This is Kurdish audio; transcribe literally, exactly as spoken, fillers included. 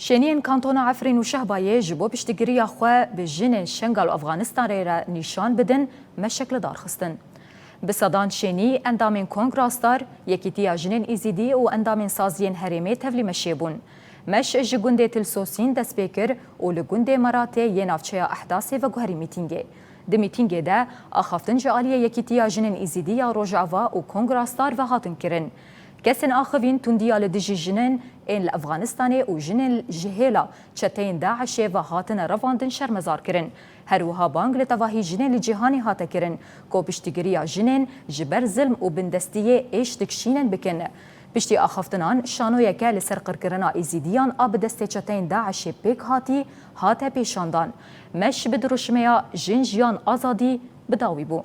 Şêniyên Kantona Efrîn û Şehbayê ji bo piştgiriya xwe bi jinên Şengal û Efxanistanê re nîşan bidin, meşek li dar xistin. Bi sedan şênî endamên Kongra Star, Yekîtiya Jinên Êzîdî û endamên saziyên herêmê tevlî meşê bûn. Meş ji gundê Til Sosîn dest pê kir û li gundê Meratê yê navçeya Ehdasê veguherî mîtîngê. Di mîtîngê de axaftin ji aliyê Yekîtiya Jinên Êzîdî ya Rojava û Kongra Star ve hatin kirin. Kesên axivîn tundiya li dijî jinên ên li Efxanistanê û jinên ji hêla çeteyên DAIŞê ve hatine revandin şermezar kirin. Her wiha bang li tevahî jinên li cîhanê hate kirin ku piştgiriya jinên ji ber zilm û bindestiyê êş dikişînin bikin. Piştî axaftinan şanoyeke li ser qirkirina Êzîdiyan a bi destê çeteyên DAIŞê pêk hatî hate pêşandan. Meş bi dirûşmeya Jin, Jiyan, Azadî bi dawî bû.